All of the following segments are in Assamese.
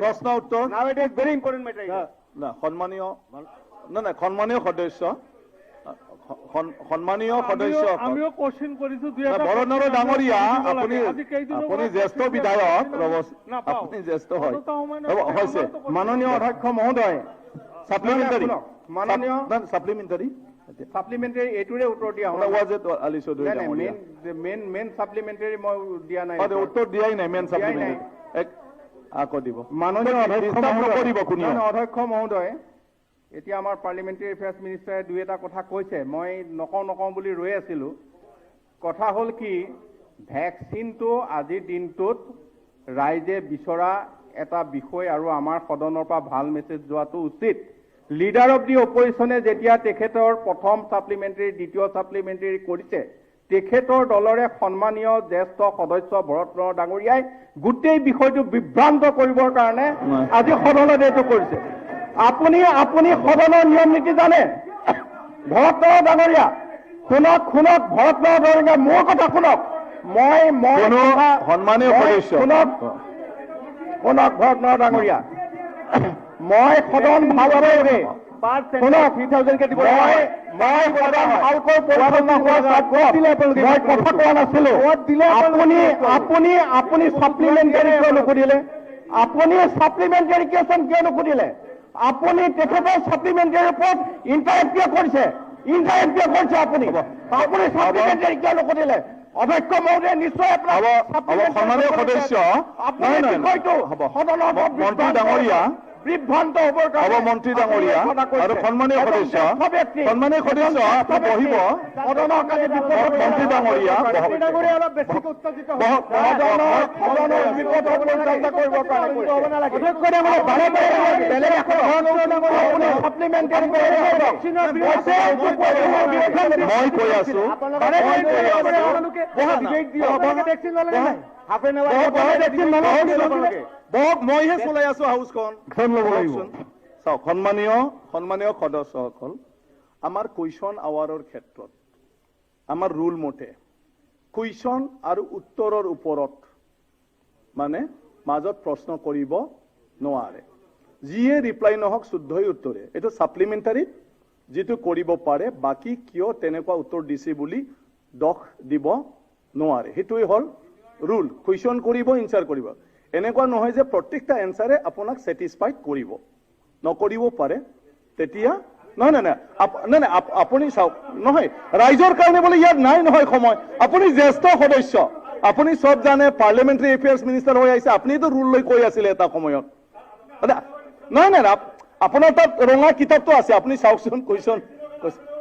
প্ৰশ্ন উত্তৰ না, সন্মানীয়, নাই, সন্মানীয় সদস্য, সন্মানীয় সদস্য, ভৰত নৰহ ডাঙৰীয়া, আপুনি জ্যেষ্ঠ বিধায়ক, আপুনি জ্যেষ্ঠ হয় হৈছে। মাননীয় অধ্যক্ষ মহোদয়, ছাপ্লিমেণ্টাৰী, মাননীয় ছাপ্লিমেণ্টাৰী, ছাপ্লিমেণ্টাৰী এইটোৰে উত্তৰ দিয়া হ'ল। ৱাজেদ আলী চৌধুৰী, মেইন ছাপ্লিমেণ্টাৰী মই দিয়া নাই, উত্তৰ দিয়াই নাই। মেইন ছাপ্লিমেণ্টাৰী আকৌ দিব। মাননীয় অধ্যক্ষ নকৰিব। অধ্যক্ষ মহোদয়, এতিয়া আমাৰ পাৰ্লিমেণ্টাৰী এফেয়াৰ্ছ মিনিষ্টাৰে দুই এটা কথা কৈছে, মই নকওঁ নকওঁ বুলি ৰৈ আছিলোঁ। কথা হ'ল কি, ভেকচিনটো আজিৰ দিনটোত ৰাইজে বিচৰা এটা বিষয় আৰু আমাৰ সদনৰ পৰা ভাল মেছেজ যোৱাটো উচিত। লিডাৰ অফ the অপজিশ্যনে যেতিয়া তেখেতৰ প্ৰথম ছাপ্লিমেণ্টাৰী, দ্বিতীয় ছাপ্লিমেণ্টাৰী কৰিছে, তেখেতৰ দলৰে সন্মানীয় জ্যেষ্ঠ সদস্য ভৰত নৰহ ডাঙৰীয়াই গোটেই বিষয়টো বিভ্ৰান্ত কৰিবৰ কাৰণে আজি সদনত এইটো কৰিছে। আপুনি সদনৰ নিয়ম নীতি জানে। ভৰত নৰহ ডাঙৰীয়া, শুনক শুনক, ভৰত নৰহ ডাঙৰীয়া, মোৰ কথা শুনক। মই সন্মানীয় সদস্য, শুনক শুনক ভৰত নৰহ ডাঙৰীয়া, মই সদন ভালদৰে শুনক, মই সদন ভালকৈ পৰিচালনা হোৱাৰ মই কথা কোৱা নাছিলো। আপুনি ছাপ্লিমেণ্টাৰী কিয় নুসুধিলে? আপুনি ছাপ্লিমেণ্টাৰী কুৱেশ্যন কিয় নুসুধিলে? আপুনি তেখেতৰ ছাপ্লিমেণ্টাৰীৰ ওপৰত ইণ্টাৰেক্ট কিয় কৰিছে? ইণ্টাৰেক্ট কিয় কৰিছে আপুনি? আপুনি ছাপ্লিমেণ্টাৰী কিয় নুসুধিলে? অধ্যক্ষ মহোদয়, নিশ্চয় আপোনাৰ সদস্য, আপুনি বিষয়টো সদনৰ মন্ত্ৰী ডাঙৰীয়া বিভ্ৰান্ত হ'বৰ কাৰণে মন্ত্ৰী ডাঙৰীয়া আৰু সন্মানীয় সদস্য, সন্মানীয় সদস্য, আপুনি বহিব। মন্ত্ৰী ডাঙৰীয়া, মই কৈ আছো, বহক, মইহে চলাই আছো হাউচখন। চাওক, সন্মানীয় সদস্যসকল, আমাৰ কুৱেশ্যন আৱাৰৰ ক্ষেত্ৰত আমাৰ ৰুল মতে কুৱেশ্যন আৰু উত্তৰৰ ওপৰত মানে মাজত প্ৰশ্ন কৰিব নোৱাৰে। যিয়ে ৰিপ্লাই নহওক, শুদ্ধই উত্তৰে। এইটো ছাপ্লিমেণ্টাৰীত যিটো কৰিব পাৰে, বাকী কিয় তেনেকুৱা উত্তৰ দিছে বুলি দোষ দিব নোৱাৰে। সেইটোৱেই হ'ল ৰুল। কুৱেশ্যন কৰিব, এনচাৰ কৰিব। এনেকুৱা নহয় যে প্ৰত্যেকটা এনচাৰে আপোনাক ছেটিছফাইড কৰিব, নকৰিব পাৰে। তেতিয়া নহয়, নহয় নহয় নহয়, আপুনি চাওক, নহয়, ৰাইজৰ কাৰণে বোলে ইয়াত নাই নহয় সময়। আপুনি জ্যেষ্ঠ সদস্য, আপুনি চব জানে, পাৰ্লিমেণ্টাৰী এফেয়াৰ্ছ মিনিষ্টাৰ হৈ আহিছে, আপুনিতো ৰুল লৈ কৈ আছিলে এটা সময়ত। নহয় নহয়, আপোনাৰ তাত ৰঙা কিতাপটো আছে, আপুনি চাওকচোন। কুৱেশ্যন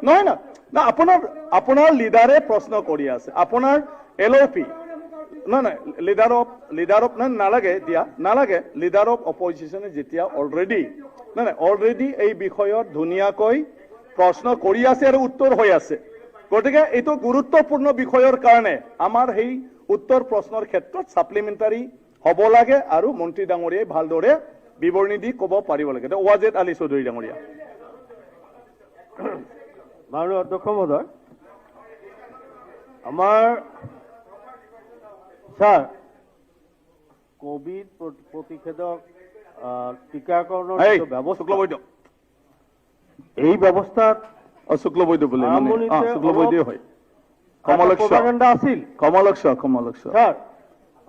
নহয়, নহয়, আপোনাৰ লিডাৰে প্ৰশ্ন কৰি আছে, আপোনাৰ এল অ' পি, নহয় নহয়, লিডাৰ অফ, নহয়, নালাগে দিয়া, নালাগে। লিডাৰ অফ অপজিশ্যনে যেতিয়া অলৰেডি, নহয় নহয়, অলৰেডি এই বিষয়ত ধুনীয়াকৈ প্ৰশ্ন কৰি আছে আৰু উত্তৰ হৈ আছে, গতিকে এইটো গুৰুত্বপূৰ্ণ বিষয়ৰ কাৰণে আমাৰ সেই উত্তৰ প্ৰশ্নৰ ক্ষেত্ৰত ছাপ্লিমেণ্টাৰী হ'ব লাগে আৰু মন্ত্ৰী ডাঙৰীয়াই ভালদৰে বিৱৰণী দি ক'ব পাৰিব লাগে। ৱাজেদ আলী চৌধুৰী ডাঙৰীয়া। মাননীয় অধ্যক্ষ মহোদয়, আমাৰ ছাৰ কোভিড প্ৰতিষেধক টিকাকৰণৰ ব্যৱস্থা, এই ব্যৱস্থাত শুক্লবৈদ্য বোলে, শুক্লবৈদ্য হয়, আছিল কমলক্ষ, কমলক্ষ ছাৰ,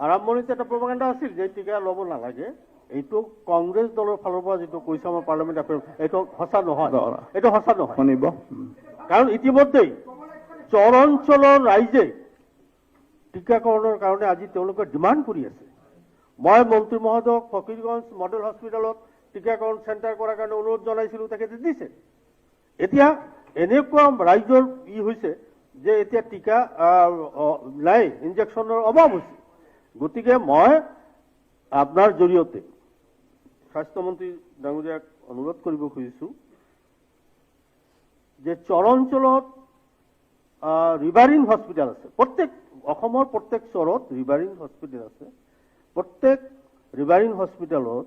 আৰম্ভণিতে এটা প্ৰপাগাণ্ডা আছিল যে টিকা ল'ব নালাগে। এইটো কংগ্ৰেছ দলৰ ফালৰ পৰা যিটো কৈছে আমাৰ পাৰ্লিমেণ্ট এফেয়াৰ্ছ, এইটো সঁচা নহয়, এইটো সঁচা নহয়। শুনিব, কাৰণ ইতিমধ্যেই চৰ অঞ্চলৰ ৰাইজে টিকাকৰণৰ কাৰণে আজি তেওঁলোকে ডিমাণ্ড কৰি আছে। মই মন্ত্ৰী মহোদয়ক ফকীৰগঞ্জ মডেল হস্পিটেলত টিকাকৰণ চেণ্টাৰ কৰাৰ কাৰণে অনুৰোধ জনাইছিলোঁ, তেখেতে দিছে। এতিয়া এনেকুৱা ৰাইজৰ ই হৈছে যে এতিয়া টিকা নাই, ইনজেকশ্যনৰ অভাৱ হৈছে। গতিকে মই আপোনাৰ জৰিয়তে স্বাস্থ্যমন্ত্ৰী ডাঙৰীয়াক অনুৰোধ কৰিব খুজিছোঁ যে চৰ অঞ্চলত ৰিভাৰিন হস্পিটেল আছে, প্ৰত্যেক অসমৰ প্ৰত্যেক চৰত ৰিভাৰিন হস্পিটেল আছে, প্ৰত্যেক ৰিভাৰিন হস্পিটেলত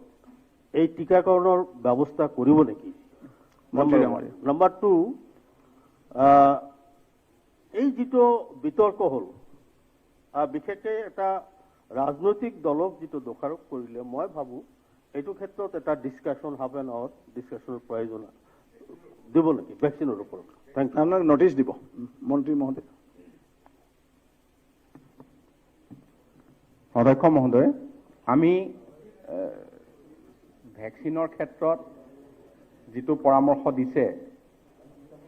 এই টিকাকৰণৰ ব্যৱস্থা কৰিব নেকি? নাম্বাৰ 2, এই যিটো বিতৰ্ক হ'ল, বিশেষকৈ এটা ৰাজনৈতিক দলক যিটো দোষাৰোপ কৰিলে, মই ভাবোঁ এইটো ক্ষেত্ৰত এটা ডিছকাশ্যন, হাফ এন আৱাৰ ডিছকাশ্যনৰ প্ৰয়োজন দিব নেকি ভেকচিনৰ ওপৰত? Thank U. আপোনাক নটিচ দিব মন্ত্ৰী মহোদয়। অধ্যক্ষ মহোদয়, আমি ভেকচিনৰ ক্ষেত্ৰত যিটো পৰামৰ্শ দিছে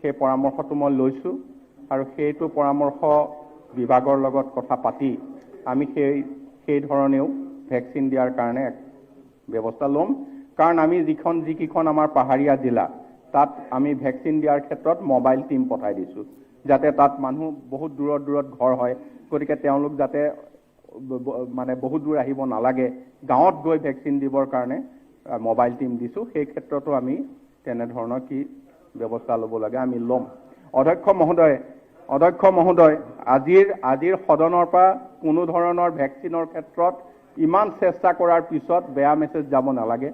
সেই পৰামৰ্শটো মই লৈছোঁ আৰু সেইটো পৰামৰ্শ বিভাগৰ লগত কথা পাতি আমি সেই ধৰণেও ভেকচিন দিয়াৰ কাৰণে এক ব্যৱস্থা ল'ম। কাৰণ আমি যিকেইখন আমাৰ পাহাৰীয়া জিলা, তাত আমি ভেকচিন দিয়াৰ ক্ষেত্ৰত মোবাইল টীম পঠাই দিছোঁ, যাতে তাত মানুহ বহুত দূৰত দূৰত ঘৰ হয়, গতিকে তেওঁলোক যাতে মানে বহুত দূৰ আহিব নালাগে, গাঁৱত গৈ ভেকচিন দিবৰ কাৰণে মোবাইল টীম দিছোঁ। সেই ক্ষেত্ৰতো আমি তেনেধৰণৰ কি ব্যৱস্থা ল'ব লাগে আমি ল'ম। অধ্যক্ষ মহোদয়, আজিৰ সদনৰ পৰা কোনো ধৰণৰ ভেকচিনৰ ক্ষেত্ৰত ইমান চেষ্টা কৰাৰ পিছত বেয়া মেছেজ যাব নালাগে।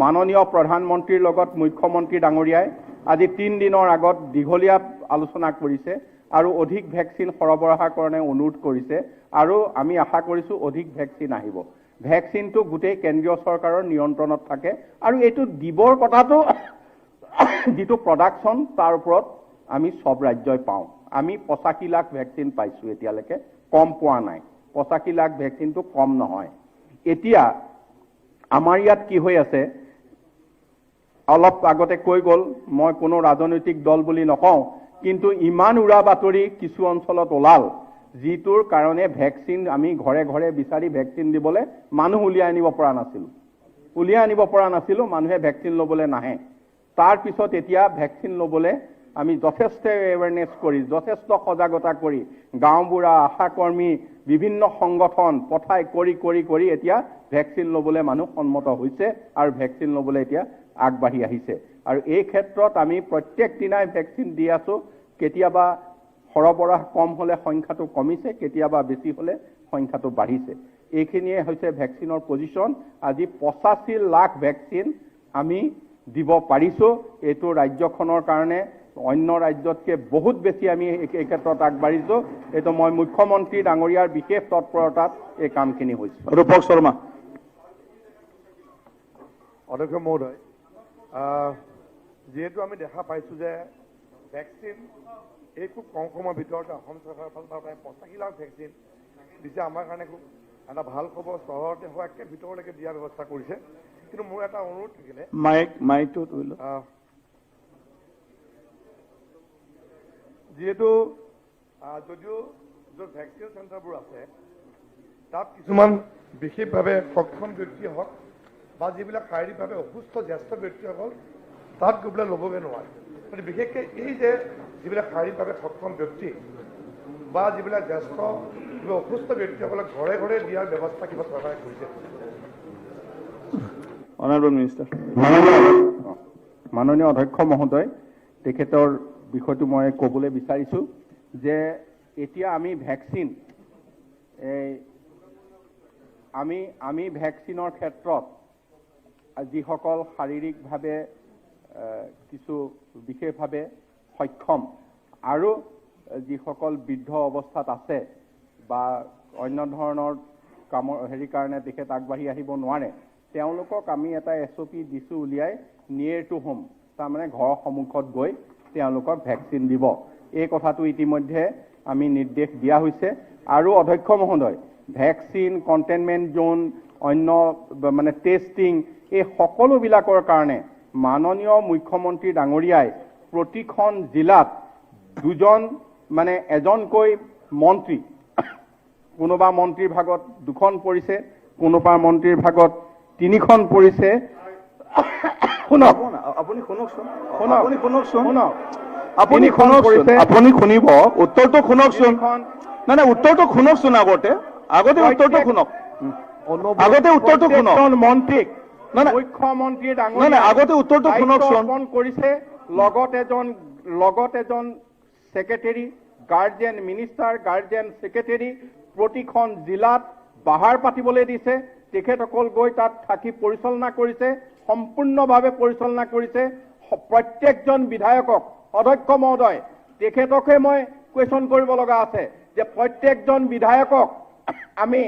মাননীয় প্ৰধানমন্ত্ৰীৰ লগত মুখ্যমন্ত্ৰী ডাঙৰীয়াই আজি 3 দিনৰ আগত দীঘলীয়া আলোচনা কৰিছে আৰু অধিক ভেকচিন সৰবৰাহৰ কাৰণে অনুৰোধ কৰিছে আৰু আমি আশা কৰিছোঁ অধিক ভেকচিন আহিব। ভেকচিনটো গোটেই কেন্দ্ৰীয় চৰকাৰৰ নিয়ন্ত্ৰণত থাকে আৰু এইটো দিবৰ কথাটো যিটো প্ৰডাকশ্যন তাৰ ওপৰত আমি চব ৰাজ্যই পাওঁ। আমি 85 লাখ ভেকচিন পাইছোঁ এতিয়ালৈকে, কম পোৱা নাই। 85 লাখ ভেকচিনটো কম নহয়। এতিয়া আমাৰ ইয়াত কি হৈ আছে, অলপ আগতে কৈ গ'ল, মই কোনো ৰাজনৈতিক দল বুলি নকওঁ, কিন্তু ইমান উৰা বাতৰি কিছু অঞ্চলত ওলাল যিটোৰ কাৰণে ভেকচিন আমি ঘৰে ঘৰে বিচাৰি ভেকচিন দিবলৈ মানুহ উলিয়াই আনিব পৰা নাছিলোঁ, মানুহে ভেকচিন ল'বলৈ নাহে। তাৰপিছত এতিয়া ভেকচিন ল'বলৈ আমি যথেষ্ট এৱেৰনেছ কৰি, যথেষ্ট সজাগতা কৰি, গাঁওবুঢ়া, আশাকৰ্মী, বিভিন্ন সংগঠন পঠাই কৰি কৰি কৰি এতিয়া ভেকচিন ল'বলৈ মানুহ সন্মত হৈছে আৰু ভেকচিন ল'বলৈ এতিয়া আগবাঢ়ি আহিছে। আৰু এই ক্ষেত্ৰত আমি প্ৰত্যেক দিনাই ভেকচিন দি আছোঁ। কেতিয়াবা সৰবৰাহ কম হ'লে সংখ্যাটো কমিছে, কেতিয়াবা বেছি হ'লে সংখ্যাটো বাঢ়িছে। এইখিনিয়ে হৈছে ভেকচিনৰ পজিশ্যন। আজি 85 লাখ ভেকচিন আমি দিব পাৰিছোঁ। এইটো ৰাজ্যখনৰ কাৰণে অন্য ৰাজ্যতকৈ বহুত বেছি আমি এই ক্ষেত্ৰত আগবাঢ়িছোঁ। এইটো মই মুখ্যমন্ত্ৰী ডাঙৰীয়াৰ বিশেষ তৎপৰতাত এই কামখিনি হৈছে। ৰূপক শৰ্মা। অধ্যক্ষ মহোদয়, যিহেতু আমি দেখা পাইছোঁ যে ভেকচিন এই খুব কম সময়ৰ ভিতৰতে অসম চৰকাৰৰ ফালৰ পৰা প্ৰায় 85 লাখ ভেকচিন দিছে, আমাৰ কাৰণে খুব এটা ভাল খবৰ। চহৰতে হওক একে ভিতৰলৈকে দিয়াৰ ব্যৱস্থা কৰিছে। কিন্তু মোৰ এটা অনুৰোধ থাকিলে, মাইকটো যিহেতু যদিও য'ত ভেকচিন চেণ্টাৰবোৰ আছে তাত কিছুমান বিশেষভাৱে সক্ষম ব্যক্তি হওক বা যিবিলাক শাৰীৰিকভাৱে অসুস্থ জ্যেষ্ঠ ব্যক্তিসকল তাত গৈ পেলাই ল'বগৈ নোৱাৰে। গতিকে বিশেষকৈ এই যে যিবিলাক শাৰীৰিকভাৱে সক্ষম ব্যক্তি বা যিবিলাক জ্যেষ্ঠ অসুস্থ ব্যক্তিসকলক ঘৰে ঘৰে দিয়াৰ ব্যৱস্থা কিবা চৰকাৰে কৰিছে? Honourable minister. মাননীয় অধ্যক্ষ মহোদয়, তেখেতৰ বিষয়টো মই ক'বলৈ বিচাৰিছোঁ যে এতিয়া আমি ভেকচিন এই আমি ভেকচিনৰ ক্ষেত্ৰত যিসকল শাৰীৰিকভাৱে কিছু বিশেষভাৱে সক্ষম আৰু যিসকল বৃদ্ধ অৱস্থাত আছে বা অন্য ধৰণৰ কামৰ হেৰি কাৰণে তেখেত আগবাঢ়ি আহিব নোৱাৰে, তেওঁলোকক আমি এটা SOP দিছোঁ উলিয়াই, নিয়েৰ টু হোম, তাৰমানে ঘৰৰ সন্মুখত গৈ তেওঁলোকক ভেকচিন দিব। এই কথাটো ইতিমধ্যে আমি নিৰ্দেশ দিয়া হৈছে। আৰু অধ্যক্ষ মহোদয়, ভেকচিন, কণ্টেইনমেণ্ট জ'ন, অন্য মানে টেষ্টিং, এই সকলোবিলাকৰ কাৰণে মাননীয় মুখ্যমন্ত্ৰী ডাঙৰীয়াই প্ৰতিখন জিলাত দুজন মানে এজনকৈ মন্ত্ৰী, কোনোবা মন্ত্ৰীৰ ভাগত 2খন পৰিছে, কোনোবা মন্ত্ৰীৰ ভাগত 3খন পৰিছে। শুনক, আপুনি শুনকচোন, আপুনি শুনিব, উত্তৰটো শুনকচোন। নাই নাই, উত্তৰটো শুনকচোন আগতে, আগতে উত্তৰটো শুনক, আগতে উত্তৰটো শুনক। মন্ত্ৰীক মুখ্যমন্ত্ৰী ডাঙৰীয়াই আগতে উত্তৰটো শুনকচোন কৰিছে, লগত এজন secretary, guardian minister, guardian secretary প্ৰতিখন জিলাত বাহাৰ পাতিবলৈ দিছে। তেখেতসকল গৈ তাত থাকি পৰিচালনা কৰিছে, সম্পূৰ্ণভাৱে পৰিচালনা কৰিছে। প্ৰত্যেকজন বিধায়কক, অধ্যক্ষ মহোদয়, তেখেতকে মই কুৱেশ্যন কৰিব লগা আছে যে প্ৰত্যেকজন বিধায়কক আমি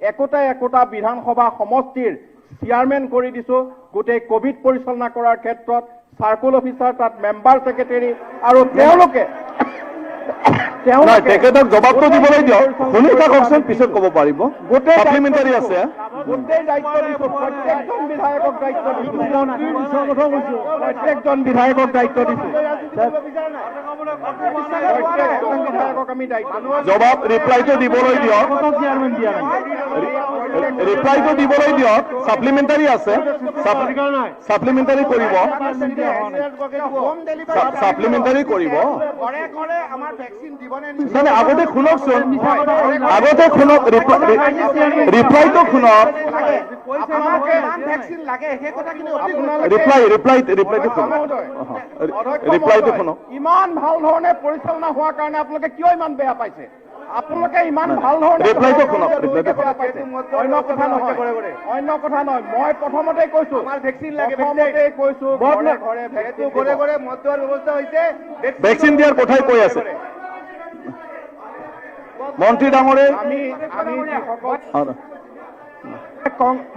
একোটা একোটা বিধানসভা সমষ্টিৰ চেয়াৰমেন কৰি দিছো। গোটেই কোভিড পৰিচালনা কৰাৰ ক্ষেত্ৰত চাৰ্কল অফিচাৰ, তাত মেম্বাৰ ছেক্ৰেটেৰী, আৰু তেওঁলোকে তেখেতক জবাবটো দিবলৈ দিয়ক, শুনি থাককচোন, পিছত ক'ব পাৰিব। গোটেই ছাপ্লিমেণ্টাৰী আছে, গোটেই দায়িত্ব দিছো, প্ৰত্যেকজন বিধায়কক দায়িত্ব দিছো, প্ৰত্যেকজন বিধায়কক দায়িত্ব দিছো, প্ৰত্যেকজন বিধায়কক আমি দায়িত্ব। জবাব ৰিপ্লাইটো দিবলৈ দিয়ক, ৰিপ্লাইটো দিবলৈ দিয়ক। ছাপ্লিমেণ্টাৰী আছে, ছাপ্লিমেণ্টাৰী কৰিব, ছাপ্লিমেণ্টাৰী কৰিব। মানে আগতে শুনকচোন, আগতে শুনক, ৰিপ্লাইটো শুনক, ৰিপ্লাইটো শুনক, ৰিপ্লাইটো শুনক। ইমান ভাল ধৰণে পৰিচালনা হোৱাৰ কাৰণে আপোনালোকে কিয় ইমান বেয়া পাইছে? আপোনালোকে ইমান ভাল ধৰণে ৰিপ্লাইটো শুনক, ৰিপ্লাইটো বেয়া পাইছে। অন্য কথা নহয়, অন্য কথা নহয়। মই প্ৰথমতে কৈছো, প্ৰথমতে কৈছো, ঘৰে ঘৰে ভেকচিন, ঘৰে ঘৰে মদ দোৱাৰ ব্যৱস্থা হৈছে, ভেকচিন দিয়াৰ কথাই কৈ আছে মন্ত্ৰী ডাঙৰে। আমি আমি যিসকল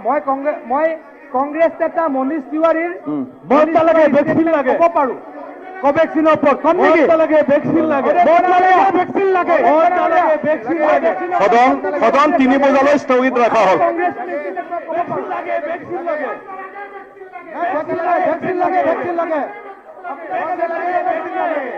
মই কংগ্ৰেছ নেতা মনীষ তিৱাৰীৰ ভেকচিন লাগে ক'ব পাৰো, কোভেক্সিনৰ ওপৰত কম নেকি? লাগে ভেকচিন লাগে, ভেকচিন লাগে, ভেকচিন লাগে। সদন 3 বজালৈ স্থগিত ৰখা হ'ল। লাগে ভেকচিন লাগে, ভেকচিন লাগে, ভেকচিন লাগে, ভেকচিন লাগে।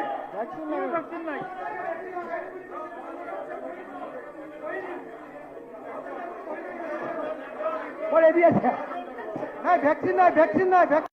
নাই ভেকচিন নাই, ভেকচিন নাই।